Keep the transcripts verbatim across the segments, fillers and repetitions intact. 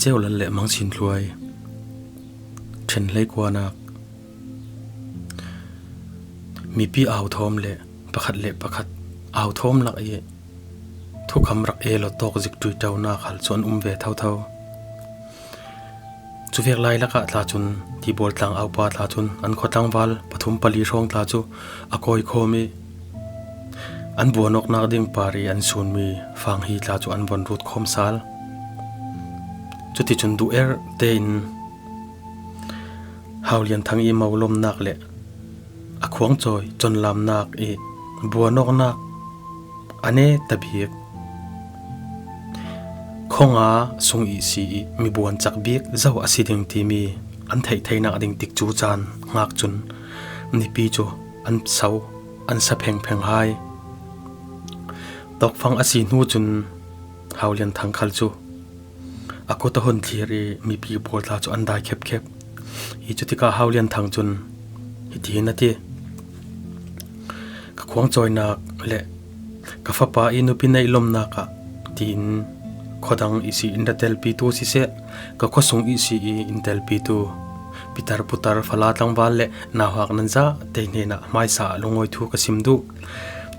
Thancheu Lal le Mang Sin Thluai, ṭhen hleikuanak. Mipi au thawm le pakhat le pakhat au thawm lak i thukham rak el aw tawk zik ṭuiṭonak hal cu an um ve thotho. Cuvek lai lakah tla cun Tibawl tlang aupa tla cun an khua tlangval pathum pali hrawng tla cu a kawi khawm i an buan awknak ding par i an sunmi fang hi tla cu an von rut khawm sal. Cuticun duh er tein Hau Lian Thang i molawmnak le a khuangcawi conlamnak i buan awknak a neta bik, khawnga sung ihsi i mi buan cak bik zo a si ding timi an theih theinak ding tikcu caan hngak cun nipi cu an so, an sa phengpheng hai. Tawkfang a si hnu cun Hau Lian Thang khal cu a kut a hun thlir i mipi pawl tla cu an dai khepkhep. I cutikah Hau Lian Thang cun hiti hin a ti, "Ka khuangcawinak le ka fapa i nupi neih lawmnak ah," tiin khuadang ihsi in ra telpitu siseh, ka khuasung ihsi i in telpitu pitar putar fala tlangval le nauhak nan zate hnenah hmaisa lungawi thu ka sim duh.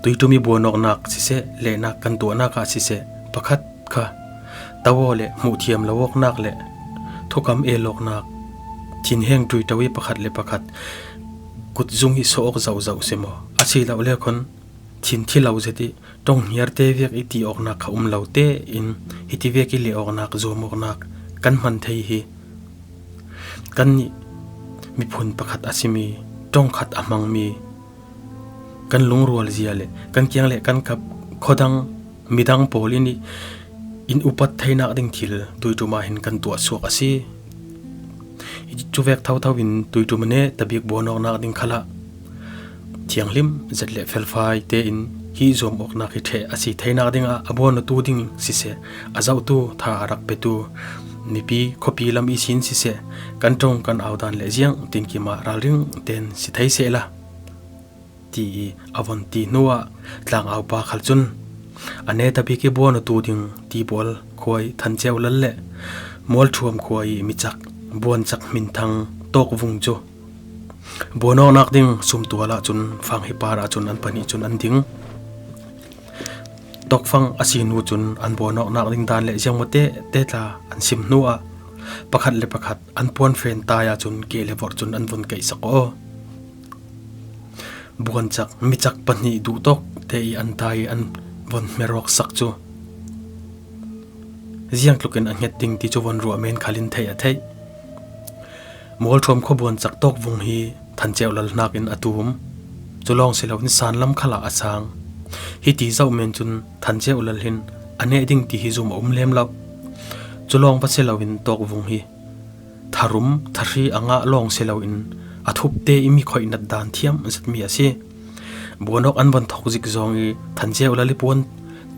Tuiṭum i buan awknak siseh, lehnak kan tuahnak ah siseh, pakhat kha to aw le hmuh thiam lo awknak le thukham el awknak, thinheng ṭuiṭo i pakhat le pakhat kutzung i sawh awk zohzoh si maw? A si lo le khun thin thi lo zet i ṭong hniar te vek i ti awknak kha um lo tein hiti vek i leh awknak, zuam awknak kan hman thei hi. Kannih miphun pakhat a simi, ṭong khat a hmangmi, kan lungrual zia le kan kiang le kan kap khuadang midang pawl in i in upat theinak ding thil tuiṭum ah hin kan tuah suak a si. Hi cuvek thotho in tuiṭum a neta bik buan awknak ding khalah thianghlim zet le felfai tein hi zuam awknak hi ṭheh a si theinak dingah a buan awtu ding siseh, a zohtu tha a rak petu mipi khuapi lam ihsin siseh, kan ṭong kan au dan le ziang tinkim ah ralring ten si thei sehla, ti i a von ti hnuah tlang aupa khal cun a neta bik i buan awtu ding Tibawl khua i Thancheu Lal le Mualṭhuam khua i micak buancak hminthang Tawkvung cu buan awknak ding sumtual ah cun fang hi par ah cun an pahnih cun an ding. Tawkfang a si hnu cun an buan awknak ding dan le ziangmawte te tla an sim hnuah pakhat le pakhat an puan fen tai ah cun keh le vorh cun an von kaihsak aw. Buancak micak pahnih duhtawk te i an tai i an von hmerawk sak cu ziangtlukin a hnget ding ti cu von ruah men khal in theih a theih. Mualṭhuam khua buancak Tawkvung hi Thancheu Lal hnakin a tum. Cu lawng si loin sanlam khalah a sang. Hiti zoh men cun Thancheu Lal hin a neh ding ti hi zum a um lem lo. Cu lawng va si loin Tawkvung hi tharum thahri a ngah lawng si loin a thupte i mikhoihnat dan thiam zetmi a si. Buan awk an von thawk zik zong i Thancheu Lal i puan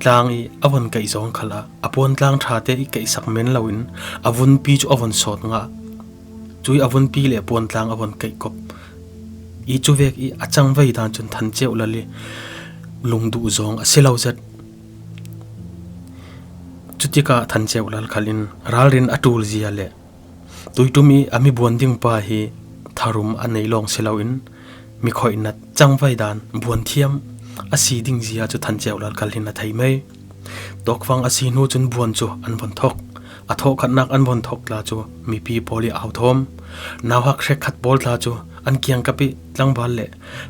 tlang i a von kaih zong khalah a puan tlang ṭhate i kaihsak men loin a vunpi cu a von sawt ngah. Cui a vunpi le puan tlang a von kaih kop i cuvek i a cangvei dan cun Thancheu Lal i lungduh zong a si lo zet. Cutikah Thancheu Lal khal in ralrin a ṭul zia le tuiṭum i a mi buan ding pa hi tharum a nei lawng si loin mikhoihnat cangvai dan buan thiam a si ding zia cu Thancheu Lal khal hin a thei mei. Tawkfang a si hnu cun buan cu an von thawk. A thawhkhatnak an von thawk tla cu mipi pawl i au thawm. Nauhak hrekkhat pawl tla cu an kiangkap i tlangval le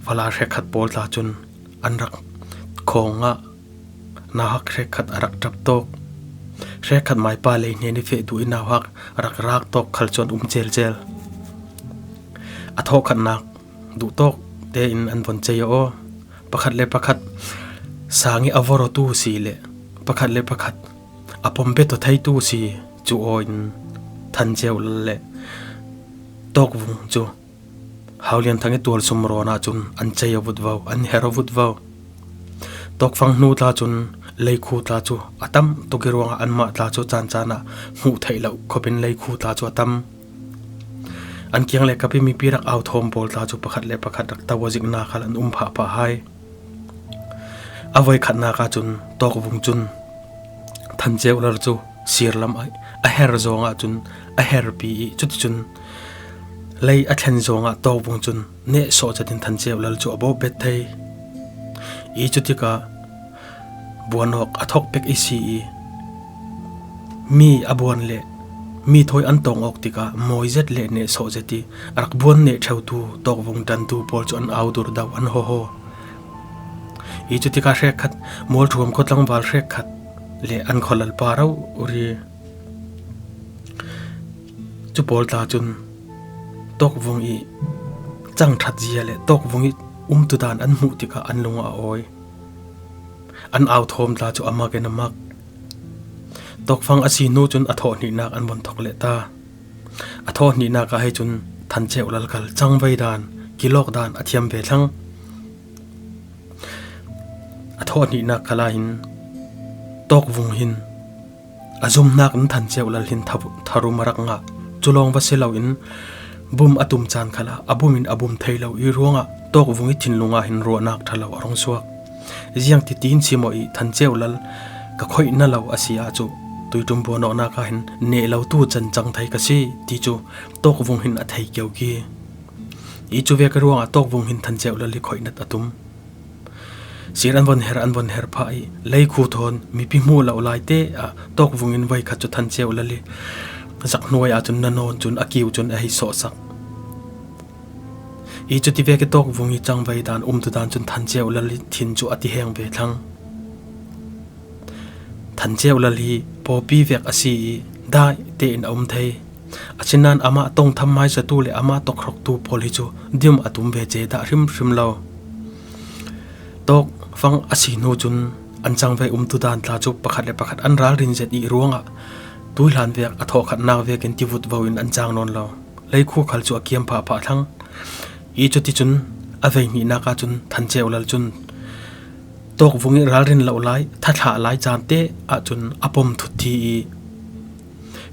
fala hrekkhat pawl tla cun an rak khawng ah nauhak hrekkhat a rak ṭap tawk. Hrekkhat maipa lei hnen i feh duh i nauhak a rak rak tawk khal cu an um celcel. A thawhkhatnak duhtawk tein an von cei aw. Pakhat le pakhat sang i a vorhawtu si le pakhat le pakhat a pom bet aw theitu si cu aw in Thancheu Lal le Tawkvung cu Hau Lian Thang i tualsum rawn ah cun an cei aw vutvo, an her aw vutvo. Tawkfang hnu tla cun leikhu tla cu a tam tuk i ruangah anmah tla cu caancaan ah hmuh theih loh khopin leikhu tla cu a tam. An kiang le kap i mipi rak au thawm pawl tla cu pakhat le pakhat rak to aw ziknak khal an um phahphah hai. A voikhatnak ahcun Tawkvung cun Thancheu Lal cu sir lam a, a her zawngah cun a herpi i cuticun lei a thlen zawngah Tawkvung cun nehsawh zetin Than Ceu Lal cu a bawh bet thei. I cutikah buan awk a thawk pek i si i mi a buan le mi thawi an tawng awk tikah mawi zet le nehsawh zet i a rak buan neh ṭheutu Tawkvung ṭantu pawl cu an au dur dauh an hawhaw. I cutikah hrekkhat mualṭhuam khua tlangval hrekkhat le an khualal pa rori cu pawl tla cun Tawkvung i cangṭhat zia le Tawkvung i umtudan an hmuh tikah an lung a awi. An au thawm tla cu a mak in a mak. Tawkfang a si hnu cun a thawh hnihnak an von thawk leh ta. A thawh hnihnak ah hei cun Than Ceu Lal khal cangvei dan, kilawk dan a thiam ve thlang. A thawh hnihnak khal ah hin Tawkvung hin a zumhnak in Than Ceu Lal hin tha-, tharum a rak ngah. Cu lawng va si loin bum a tum caan khalah a bum in a bum thei lo i ruangah Tawkvung i thinlung ah hin ruahnak ṭha lo a rung suak. Ziangtitin si maw i Than Ceu Lal ka khoih na lo a si ahcun tuiṭum buan awknak ah hin neh lotu can cang thei ka si ti cu Tawkvung hin a thei kio ki. I cu vek ruangah Tawkvung hin Than Ceu Lal i khoihnat a tum. Sir an von her, an von her phah i leikhu thawn mipi hmuh lo lai te ah Tawkvung in voikhat cu Than Ceu Lal i zak hnuai ahcun na nawn cun a kiu cun a hei sawhsak. I cuti vek i Tawkvung i cangvei dan umtudan cun Than Ceu Lal i thin cu a ti heng ve thlang. Than Ceu Lal hi pawpi vek a si i dai tein a um thei. Asinain amah tongtham hmaisatu le amah tawkhroktu pawl hi cu dim a tum ve ce dah hrimhrim lo. Tawkfang a si hnu cun an cangvei umtudan tla cu pakhat le pakhat an ralrin zet i ruangah tuihlan vek a thawhkhatnak vekin tivutvo in an cang nawn lo. Leikhu khal cu a kiam phahphah thlang. I cuticun a vei hnihnak ahcun Than Ceu Lal cun Tawkvung i ralrin lo lai, thathlah lai caan te ahcun a pom thut thi i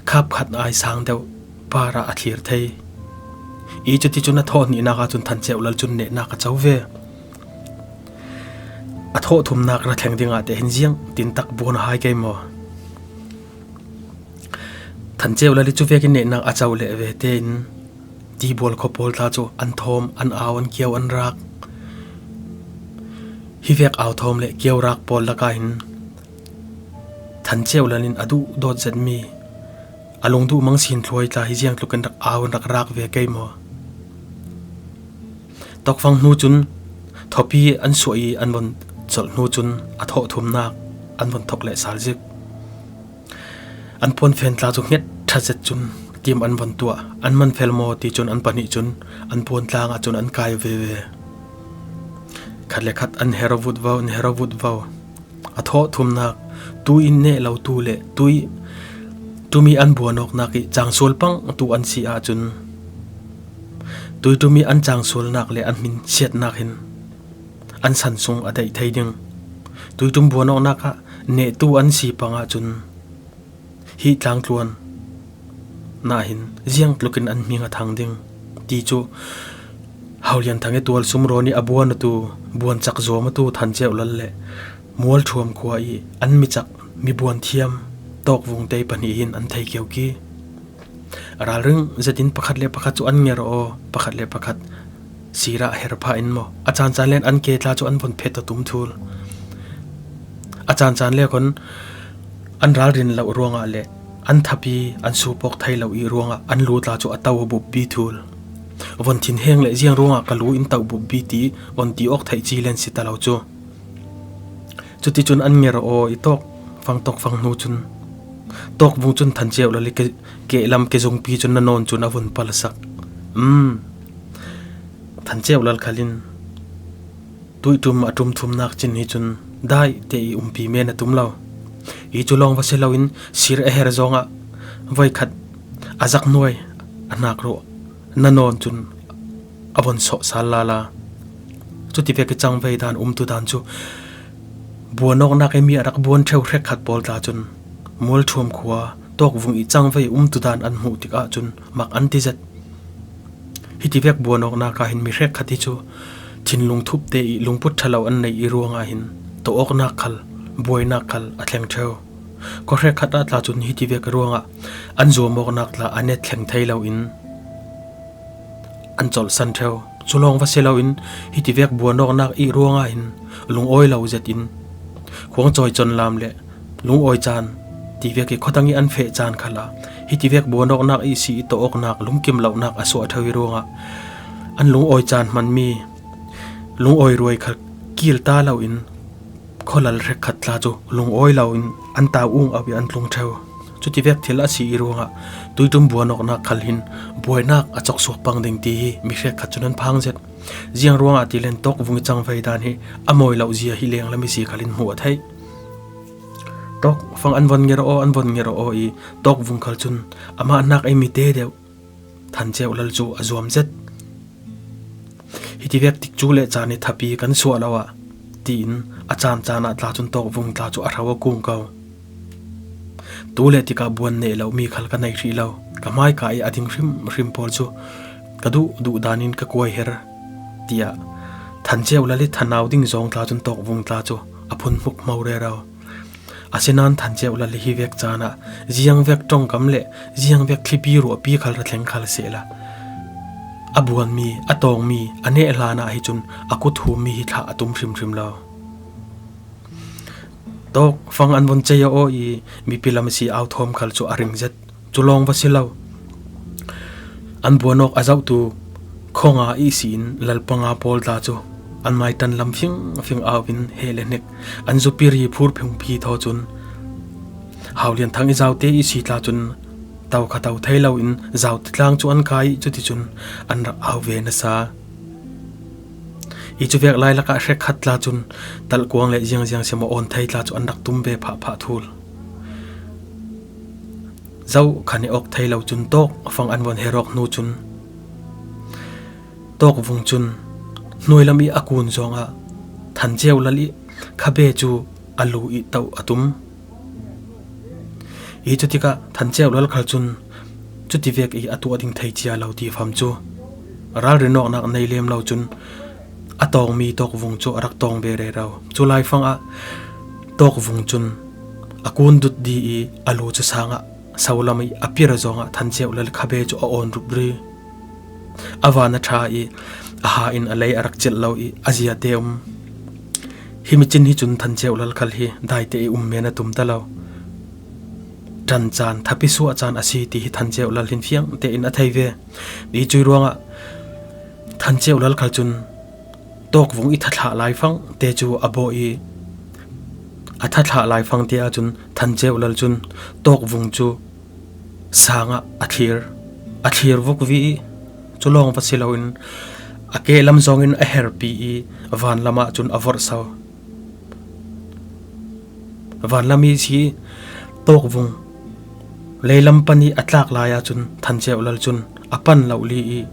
khap khat ai sang deuh par ah a thlir thei. I cuticun a thawh hnihnak ahcun Than Ceu Lal cun nehnak a co ve. A thawh thumnak ra thleng dingah te hin ziang tintak buan a hai kei maw? Than Ceu Lal i cu vekin nehnak a co leh ve tein Tibual khua pawl tla cu an thawm, an au, an kiau, an rak. Hi vek au thawm le kiau rak pawl lakah hin Than Ceu Lal in a duh dawt zetmi a lungduh mang sin thluai tla hi ziang tlukin rak au, an rak rak ve kei maw? Tawkfang hnu cun thawpi an suah i an von colh hnu cun a thawh thumnak an von thawk leh sal zik. An puan fen tla cu hnget ṭha zet cun tim an von tuah. An man fel maw ti cun an pahnih cun an puan tlang ah cun an kai veve. Khat le khat an her vutvo, an her vutvo. A thawh thumnak, tui in neh lo tu le tui ṭum i an buan awknak i cangsual pang tu an si ahcun tui ṭum i an cangsualnak le an hminsiatnak hin an san sung a daih thei ding. Tui ṭum buan awknak ah neh tu an si pang ahcun hi tlangtluan nahin ziang tlukin an hming a thang ding ti cu Hau Lian Thang i tual sumrawn i a buan atu, buan cak zuam atu Than Ceu Lal le Mualṭhuam khua i an mi cak, mi buan thiam Tawk Vung te pahnih hin an thei kio ki. Ralring zetin pakhat le pakhat cu an nger aw, pakhat le pakhat sirah her phah in maw, a caan caan len an ke tla cu an von phet a tum thul. A caan caan le khon an ralrin loh ruangah le an thapi an supawk thei lo i ruangah an lu tla cu a to a buppi thul. Von thin heng le ziang ruangah ka lu in to buppi ti von ti awk theih ci len si ta lo cu. Cuticun an nger aw i Tawk Vang, Tawk Vang hnu cun Tawk Vung cun Than Ceu Lal i ke, kehlam ke zungpi cun na nawn cun a vun palsak. Um, Than Ceu Lal khal in tuih ṭum a ṭum thumnak cin hi cun dai te i umpi men a tum lo. I cu lawng va si loin sir a her zawngah voikhat a zak hnuai a hnak ruh na nawn cun a von sawh sal lala. Cuti vek i cangvei dan umtu dan cu buan awknak i mi a rak buan ṭheu hrekkhat pawl tla cun Mualṭhuam khua Tawk Vung i cangvei umtu dan an hmuh tikah cun mak an ti zet. Hiti vek buan awknak ah hin mi hrekkhat hi cu thinlung thup te i lungput ṭha lo an nei i ruangah hin tawh awknak khal, buainak khal a thleng ṭheu. Khuahrek khat ah tla cun hitivek ruangah an zuamawknak tla a net thleng thei loin an colhsan ṭheu. Cu lawng va si loin hitivek buanawknak ih ruangah hin lungawi lo zetin khuangcawi conlam le lungawi caan tivek ih khuadang ih an feh caan khalah hitivek buanawknak ihsi ih tawawknak lungkim lonak a suah ṭheu ih ruangah an lungawi caan hmanmi lungawi ruai khal kil ta loin khualal hrekkhat tla cu lungawi loin an tau ung auh ih an tlung ṭheu. Cutivek thil a si ih ruangah tuiṭum buanawknak khal hin buainak a coksuak pang ding ti hi mi hrekkhat cun an phang zet. Ziang ruangah tilen tawkvung ih cangvei dan hi a mawi loh zia hi lenglam ihsi khal in hmuh a theih. Tawkfang an von ngerh aw, an von ngerh aw ih tawkvung khal cun amah hnak ei mi te deuh Than Ceu Lal cu a zuam zet. Hitivek tikcu le caan ih thapi kan suah lo ah, tiin a caan caan ah tla cun tawkvung tla cu a hro a kung ko. Tu le tikah buan neh lo mi khal ka nei hrih lo, ka hmaika ih a ding hrimhrim pawl cu ka duh duh dan in ka kuai her, tiah Than Ceu Lal ih thanau ding zawng tla cun tawkvung tla cu a phun hmuk hmo rero. Asinain Than Ceu Lal hi vek caan ah ziangvek ṭongkam le ziangvek thlipi ruahpi khal ra thleng khal sehla a buanmi, a tawngmi, a neh hlan ah hi cun a kut hummi hi thlah a tum hrimhrim lo. Tawkfang an von cei aw ih mipi lam a si au thawm khal cu a ring zet. Cu lawng va si lo. An buan awk a zohtu khawnga ihsi in lal panga pawl tla cu an maitan lam fingfing au in he le hnek an zupiri phur phungphi thaw cun Hau Lian Thang ih zaute ihsi tla cun to kha to thei lo in zaute tlang cu an kai ih cuticun an rak au ve nasa. Ih cuvek lai lakah hrekkhat tla cun talhkuang le ziangziang simaw awn thei tla cu an rak tum ve phahphah thul. Zoh khan i awk thei lo cun tawkfang an von her awk hnu cun tawkvung cun hnuailam ih a kun zawngah Than Ceu Lal ih khabe cu a lu ih toh a tum. Ih cutikah Than Ceu Lal khal cun cutivek ih a tuah ding thei cia lo ti fam cu ralrin awknak nei lem lo cun a tawngmi tawkvung cu a rak tawng ve rero. Cu laifang ah tawkvung cun a kun dut di ih a lu cu sang ah solam ih a pir zawngah Than Ceu Lal khabe cu a awn rupri. A van a ṭha ih a ha in a lei a rak celh lo ih a ziate um. Hi micin hi cun Than Ceu Lal khal hi daite ih um men a tum ta lo. Ṭan caan, thapi suah caan a si ti hi Than Ceu Lal hin fiang tein a thei ve. Ih cuih ruangah Than Ceu Lal khal cun tawkvung ih thathlah laifang te cu a bawh ih a thathlah laifang te ahcun Than Ceu Lal cun tawkvung cu sang ah a thlir, a thlir vukvi ih cu lawng va si loin a kehlam zawngin a herpi ih vanlam ahcun a vorhso. Vanlam ih si tawkvung leilam pan ih a tlak lai ahcun Than Ceu Lal cun a pan lohli ih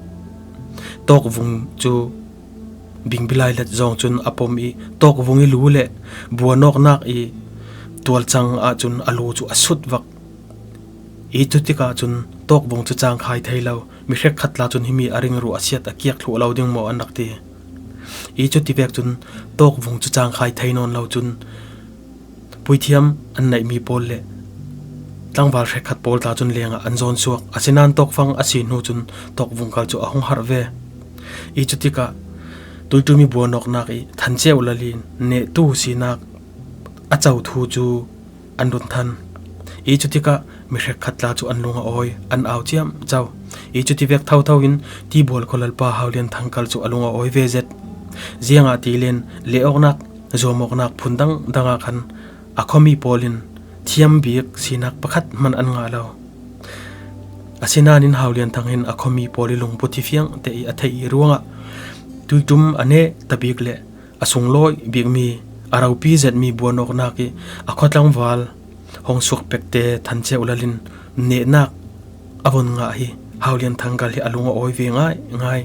tawkvung cu bingbilai let zawng cun a pom ih tawkvung ih lu le buanawknak ih tualcang ahcun a lu cu a sut vak. Ih cutikah cun tawkvung cu cangkhai thei lo, mi hrekkhat tla cun himi a ringruh a siat a kiak thluh lo ding maw an rak ti. Ih cutivek cun tawkvung cu cangkhai thei nawn lo cun puithiam an neihmi pawl le tlangval hrekkhat pawl tla cun lengah an zawn suak. Asinain tawkfang a si hnu cun tawkvung khal cu a hung harh ve. Ih cutikah tuiṭum ih buanawknak ih Than Ceu Lal ih nehtu sinak a co thu cu an run than. Ih cutikah mi hrekkhat tla cu an lung a awi, an au ciamco. Ih cutivek thotho in Tibual khualalpa Hau Lian Thang khal cu a lung a awi ve zet. Ziangahtile lehawknak, zuamawknak phun dangdang ah khan a khuami pawl in thiam bik sinak pakhat hman an ngah lo. Asinain Hau Lian Thang hin a khuami pawl ih lungput hi fiang te ih a theih ih ruangah tuiṭum a neh ta bik le a sunglawi bikmi, a ropi zetmi buanawknak ih a khuatlangval hong suak pekte Than Ceu Lal in nehnak a von ngah hi Hau Lian Thang khal hi a lung a awi ve ngaingai.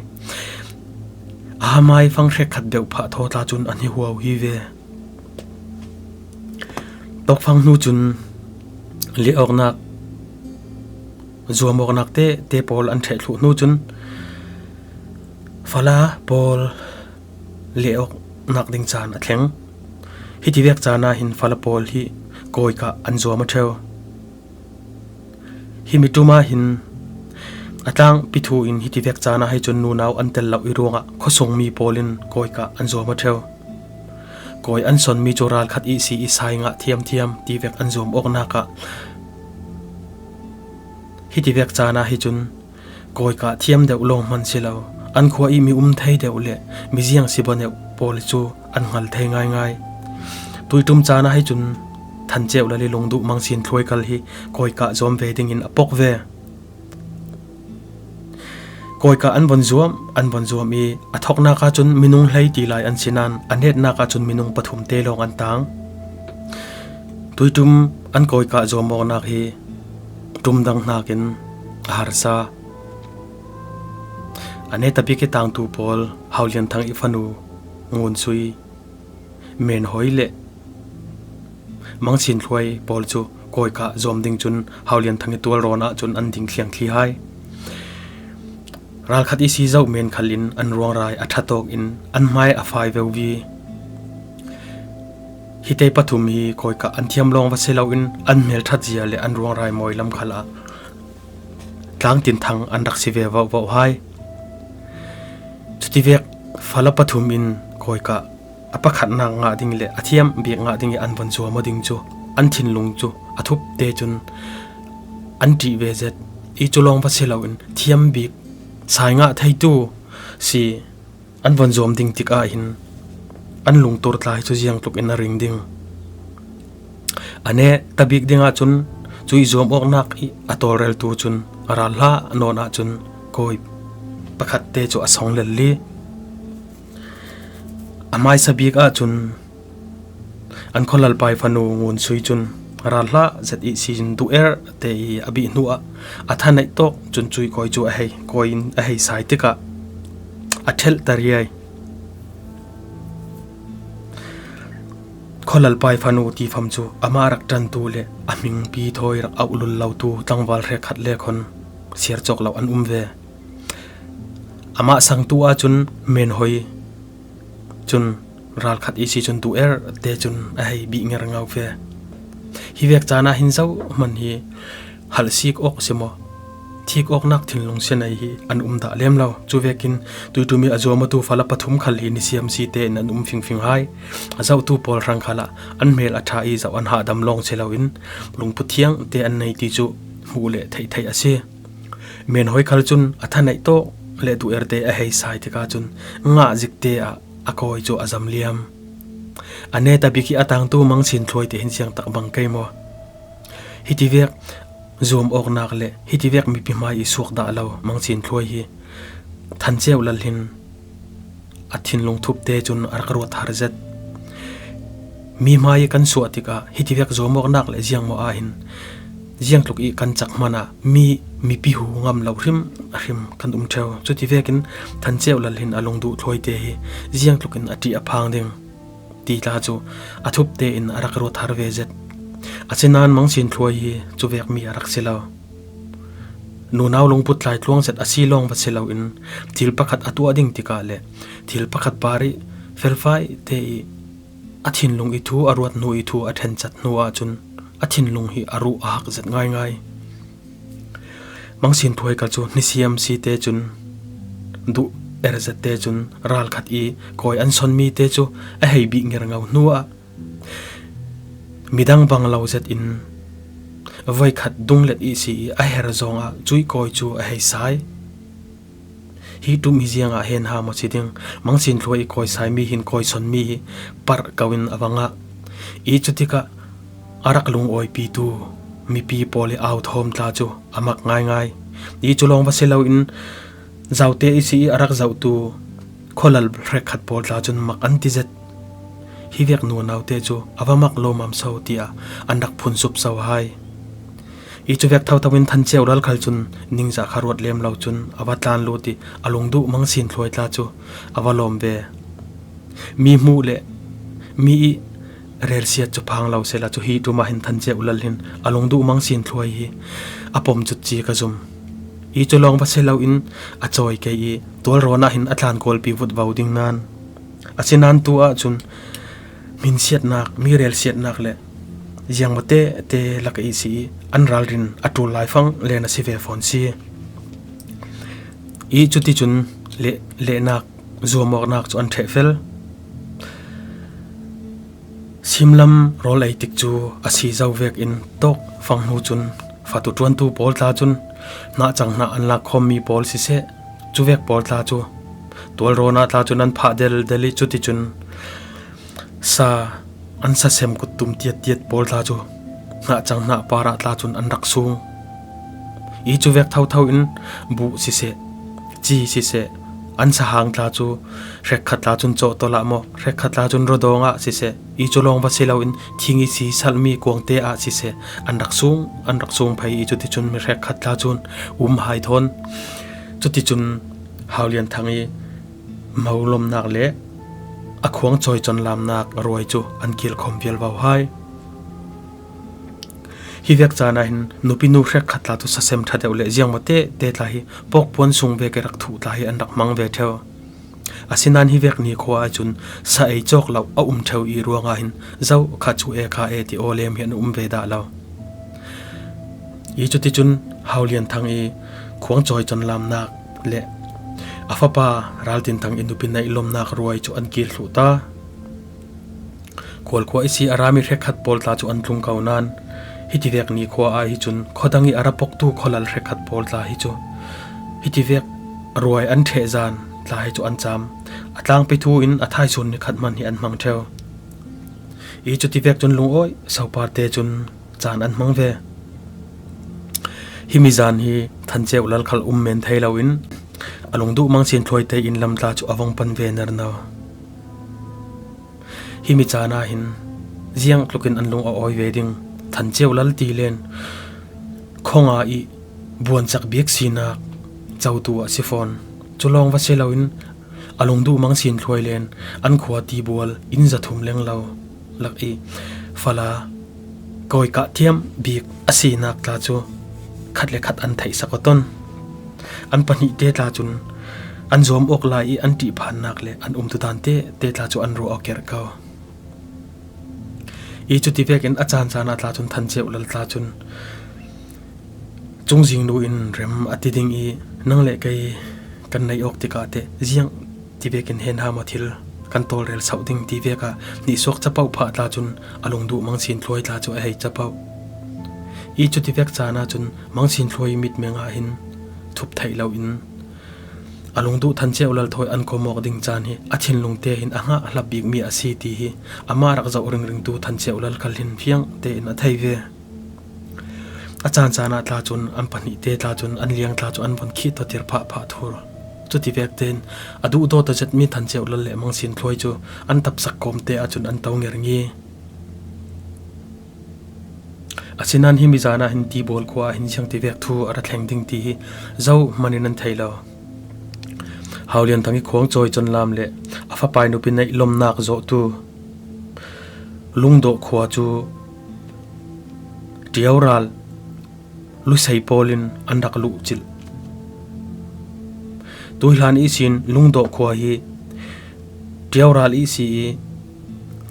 A hamai fang hrekkhat beuh phah thaw tla cun an hi huau hi ve. Tawkfang hnu cun lehawknak, zuamawknak te te pawl an ṭheh thluh hnu cun fala pawl lehawknak ding caan a thleng. Hitivek caan ah hin fala pawl hi Kawika an zuam a ṭheu. Himi ṭuma hin a tlangpi thu in hitivek caan ah hi cun nunau an tel lo i ruangah khuasung mi pawl in kawika an zuam a ṭheu. Kawi an sonmi cu ralkhat ihsi i sai ngah thiamthiam tivek an zuam awknak ah hitivek caan ah hi cun kawika thiam deuh lawng hman si lo, an khua i mi um thei deuh le mi ziang si baneuh pawl cu an hngal thei ngaingai. Tuiṭum caan ah hi cun Than Ceu Lal i lungduh Mang Sin Thluai khal hi kawika zuam ve dingin a pok ve. Kawika an von zuam, an von zuam i a thoknak ahcun minung hlei ti lai an si nain a netnak ahcun minung pathum te lawng an tang. Tuiṭum an kawika zuam awknak hi ṭum dang hnakin a harsa. A netabik i tangtu pawl Hau Lian Thang i fanu Ngun Sui, Men Hoi le Mang Sin Thluai pawl cu kawika zuam ding cun Hau Lian Thang i tualrawn ahcun an ding thliang thli hai. Ralkhat ihsi zoh men khal in an ruangrai a ṭha tawk in an hmai a fai veuvi. Hite pathum hi kawika an thiam lawng va si loin an hmelṭhat zia le an ruangrai mawi lam khal ah tlangtin thang an rak si ve vohvoh hai. Cutivek fala pathum in kawika a pakhatnak ngah ding le a thiam bik ngah ding i an von zuam aw ding cu an thinlung cu a thup te cun an ṭih ve zet i cu lawng va si loin thiam bik sai ngah theitu si an von zuam ding tikah hin an lungtur tla hi cu ziangtluk in a ring ding. A netabik ding ahcun cuih zuam awknak i a tawlreltu cun a ral hlah nawn ahcun kawi pakhat te cu a song lel li. A hmaisa bik ahcun an khualalpai fanu Ngun Sui cun ral hlah zet ihsi in duh er te i a bih hnu ah a thaneih tawk cun cuih kawi cu a hei, kawi in a hei sai tikah a ṭhelh ta riai. Khualalpai fanu tifam cu amah rak ṭantu le a hmingpi thawi rak auh lul lotu tlangval hrekkhat le khon siar cawk lo an um ve. Amah sangtu ahcun Men Hoi cun ralkhat ihsi cun duh er te cun a hei bih ngerngo ve. Hivek caan ah hin zohhmanh hi halh sik awk si maw, thik awknak thinlung si nei hi an um dah lem lo. Cuvekin tuiṭum i a zuam awtu fala pathum khal hi nisiam si tein an um fingfing hai. A zohtu pawl hrang khal ah an hmel a ṭha i zoh an hahdam lawng si loin lungput thiang te an nei ti cu hmuh le theih theih a si. Men Hoi khal cun a thaneih tawk le duh er te a hei sai tikah cun ngah zik te ah a kawi cu a zam liam. A netabik i a tangtu Mang Sin Thluai te hin ziangtak bang kei maw? Hitivek zuam awknak le hitivek mipi hmai i suak dah lo Mang Sin Thluai hi Than Ceu Lal hin a thinlung thup te cun a rak ruat har zet. Mi hmai i kan suah tikah hitivek zuam awknak le ziangmaw ah hin ziangtluk i kan cak hmanh ah mi mipi hu ngam lo hrim hrim kan um ṭheu. Cuti vekin Than Ceu Lal hin a lungduh Thluai te hi ziangtluk in a ṭih a phang ding ti tla cu a thup tein a rak ruat har ve zet. Asinain Mang Sin Thluai hi cuvek mi a rak si lo. Nunau lungput tlai tluang zet a si lawng va si loin thil pakhat a tuah ding tikah le thil pakhat par i felfai te i a thinlung i thu a ruat hnu i thu a ṭhenchat hnu ahcun a thinlung hi a ruh a hak zet ngaingai. Mang Sin Thluai khal cu nisiam si te cun duh er zet te cun ralkhat i kawi an sonmi te cu a hei bih ngerngo hnu ah midang bang lo zet in voikhat dunglet ihsi i a her zong ah cuih kawi cu a hei sai. Hi ṭum hi ziangah hen ha maw si ding? Mang Sin Thluai i kawi saimi hin kawi sonmi hi parh ko in a va ngah i cutikah a rak lungawipitu mipi pawl i au thawm tla cu a mak ngaingai i cu lawng va si loin zaute ihsi i a rak zohtu khualal hrekkhat pawl tla cun mak an ti zet. Hivek nunau te cu a va mak lawmam so tiah an rak phun sup so hai. I cuvek thotho in Than Ceu Lal khal cun ningzah kha ruat lem lo cun a va tlan lut i a lungduh Mang Sin Thluai tla cu a va lawm ve. Mi hmuh le mi i relsiat cu phang lo sehla cu hi ṭum ah hin Than Ceu Lal hin a lungduh Mang Sin Thluai hi a pom cut ci ka zum. I cu lawng va si loin a cawi kei i tualrawn ah hin a tlan kawlpi vutvo ding nain. Asinain tu ahcun hminsiatnak, mi relsiatnak le ziangmawte te lak i si i an ralrin a tul laifang len a si ve fawn si. I cuticun leh, lehnak zuamawknak cu an ṭheh fel. Simlam rawl ei tik cu a si zo vekin tawk fang hnu cun fatu ṭuantu pawl tla cun hnahcang hnah an lak khawmmi pawl siseh, cuvek pawl tla cu tualrawn ah tla cun an phah deldel i cuticun sa an sasem kut tum tiattiat pawl tla cu hnahcang hnah parah tla cun an rak sung. I cuvek thotho in buh siseh, ci siseh, an sahang tla cu hrekkhat tla cun cawhtawlh ah maw, hrekkhat tla cun rawdawng ah siseh, i cu lawng va si loin thing i si salhmi kuangte ah siseh, an rak sung, an rak sung phei i cuticun mi hrekkhat tla cun um hai thawn. Cuticun Hau Lian Thang i mo lomnak le a khuang cawi conlamnak ruai cu an kilkhawm vial vo hai. Hi vek caan ah hin nupi nu hrekkhat tla cu sasem ṭha deuh le ziangmawte te tla hi pawkpuan sung vek i rak thuh tla hi an rak hmang ve ṭheu. Asinain hi vek nikhua ah cun sa ei cawk lo a um ṭheu i ruangah hin zo kha cu e kha e ti aw lem hi an um ve dah lo. I cuticun Hau Lian Thang i khuang cawi conlamnak le a fapa Ral Tin Thang i nupi naih lomnak ruai cu an kil thluh ta. Khualkhua i si a rami hrekkhat pawl tla cu an tlung ko nain, hitivek nikhua ah hi cun khuadang i a ra poktu khualal hrekkhat pawl tla hi cu hitivek ruai an ṭheh zan tla hi cu an cam. A tlangpi thu in a thaisun ni khat hman hi an hmang ṭheu. I cutivek cun lungawi soparte cun caan an hmang ve. Himi zan hi Than Ceu Lal khal um men thei loin a lungduh Mang Sin Thluai te in lam tla cu a vong pan ve nerno. Himi caan ah hin ziang tlukin an lung a awi ve ding. Than Ceu Lal ti len khonga i buancak bik sinak cotu a si fawn. Cu lawng va si loin a lungduh Mang Sin Thluai len an khua tibual inn zathum lenglo lak i fala kawikah thiam bik a sinak tla cu khat le khat an theihsak aw ton. An pahnih te tla cun an zuam awk lai i an ṭihphannak le an umtudan te te tla cu an ruah aw kerh ko. I cuti vekin a caan caan ah tla cun Than Ceu Lal tla cun cungzing nu in rem a ti ding i nang le kei kan neih awk tikah teh ziang ti vekin hen hama thil kan tawlrel sauh ding ti vek ah nihsuak capoh phah tla cun a lungduh Mang Sin Thluai tla cu a hei capoh. I cuti vek caan ah cun Mang Sin Thluai mitmeng ah hin thup theih loin a lungduh Than Ceu Lal thawi an kawm awk ding caan hi a thinlung te hin a hngah hlap bikmi a si ti hi amah rak zoh ringringtu Than Ceu Lal khal hin fiang tein a thei ve. A caan caan ah tla cun an pahnih te tla cun an liang tla cu an von khit tawtir phah phah thur. Cuti vek tein a duhdawt a zetmi Than Ceu Lal le Mang Sin Thluai cu an tapsak kawm te ah cun an to ngerngi. Asinain himi zan ah hin Tibawl khua ah hin ziang ti vek thu a ra thleng ding ti hi zo hman in an thei lo. Hau Lian Thang i khuang cawi conlam le a fapa i nupi neih lomnak zawhtu Lungdawh khua cu Ṭiaural Lusei pawl in an rak luh cilh. Tuihlan ihsin Lungdawh khua hi Ṭiaural ihsi i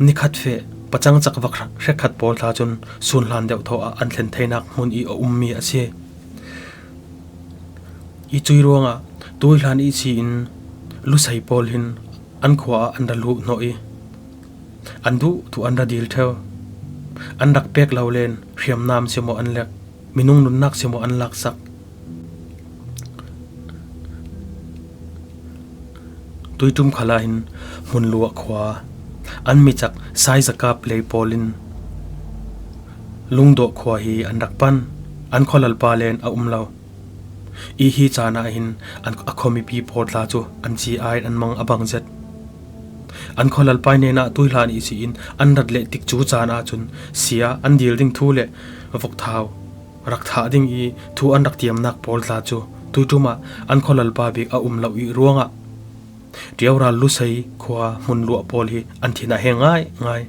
nikhat feh pacang cakvak hrekkhat pawl tla cun sunhlan deuh thawh ah an thlen theinak hmun i a ummi a si. I cui ruangah Tuihlan ihsi in Lusei pawl hin an khua ah an ra luh hnawh i an duh tu an ra dil ṭheu. An rak pek lo len hriamnam si maw an lek, minung nunnak si maw an laksak. Tuiṭum khal ah hin Hmunluah khua an micak Saizakap lei pawl in Lungdawh khua hi an rak pan. An khualalpa len a um lo i hi caan ah hin an, a khuamipi pawl tla cu an ci ai an mang a bang zet. An khualalpa i hnenah Tuihlan ihsi in an rat leh tikcu caan ah cun sia an dil ding thu le vok thau rak thah ding i thu an rak tiamnak pawl tla cu tuiṭum ah an khualalpa bik a um lo i ruangah Ṭiaural Lusei khua Hmunluah pawl hi an thin a heng ngaingai